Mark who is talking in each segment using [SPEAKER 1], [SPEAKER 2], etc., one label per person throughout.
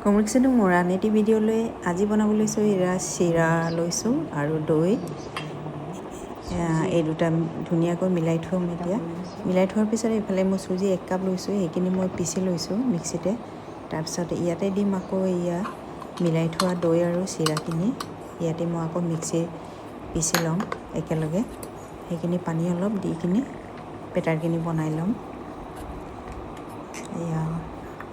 [SPEAKER 1] কংগ্ৰেছনো মোৰ আন এটি ভিডিঅ'লৈ। আজি বনাব লৈছোঁ এয়া চিৰা লৈছোঁ আৰু দৈ, এই দুটা ধুনীয়াকৈ মিলাই থ'ম। এতিয়া মিলাই থোৱাৰ পিছত এইফালে মই চুজি 1 কাপ লৈছোঁ। সেইখিনি মই পিচি লৈছোঁ মিক্সিতে। তাৰপিছত ইয়াতে দিম আকৌ এয়া মিলাই থোৱা দৈ আৰু চিৰাখিনি। ইয়াতে মই আকৌ মিক্সি পিচি ল'ম একেলগে। সেইখিনি পানী অলপ দি কিনে বেটাৰখিনি বনাই ল'ম। এয়া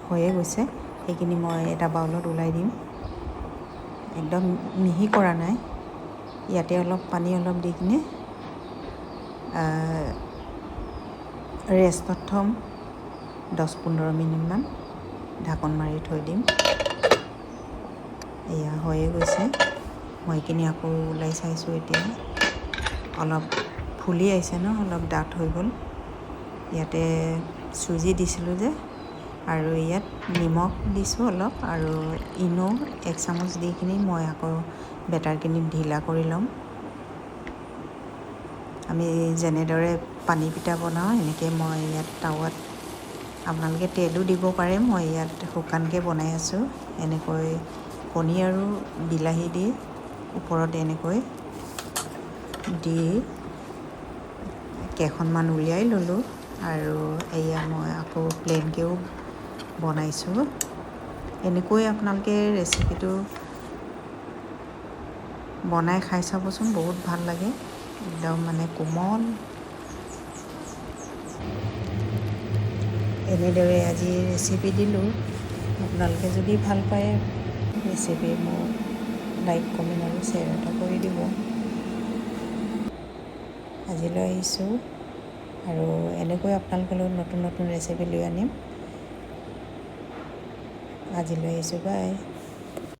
[SPEAKER 1] হৈয়ে গৈছে। সেইখিনি মই এটা বাউলত ওলাই দিম। একদম মিহি কৰা নাই। ইয়াতে অলপ পানী অলপ দি কিনে ৰেষ্টত থ'ম 10-15 মিনিটমান। ঢাকন মাৰি থৈ দিম। এয়া হৈয়ে গৈছে। মই এইখিনি আকৌ ওলাই চাইছোঁ। এতিয়া অলপ ফুলি আহিছে ন, অলপ ডাঠ হৈ গ'ল। ইয়াতে চুজি দিছিলোঁ যে, আৰু ইয়াত নিমখ দিছোঁ অলপ আৰু ইন' 1 চামুচ দি কিনি মই আকৌ বেটাৰখিনি ঢিলা কৰি ল'ম। আমি যেনেদৰে পানী পিঠা বনাওঁ, সেনেকৈ মই ইয়াত টাৱাত, আপোনালোকে তেলো দিব পাৰে। মই ইয়াত শুকানকৈ বনাই আছোঁ। এনেকৈ কণী আৰু বিলাহী দি ওপৰত এনেকৈ দি কেইখনমান উলিয়াই ল'লোঁ। আৰু এয়া মই আকৌ প্লেইনকৈও বনাইছোঁ। এনেকৈ আপোনালোকে ৰেচিপিটো বনাই খাই চাবচোন, বহুত ভাল লাগে, একদম মানে কোমল। এনেদৰে আজি ৰেচিপি দিলোঁ। আপোনালোকে যদি ভাল পায় ৰেচিপি, মোক লাইক, কমেণ্ট আৰু শ্বেয়াৰ এটা কৰি দিব। আজিলৈ আহিছোঁ আৰু এনেকৈ আপোনালোকৰ লগত নতুন নতুন ৰেচিপি লৈ আনিম। আজিলৈ আহিছোঁ, বাই।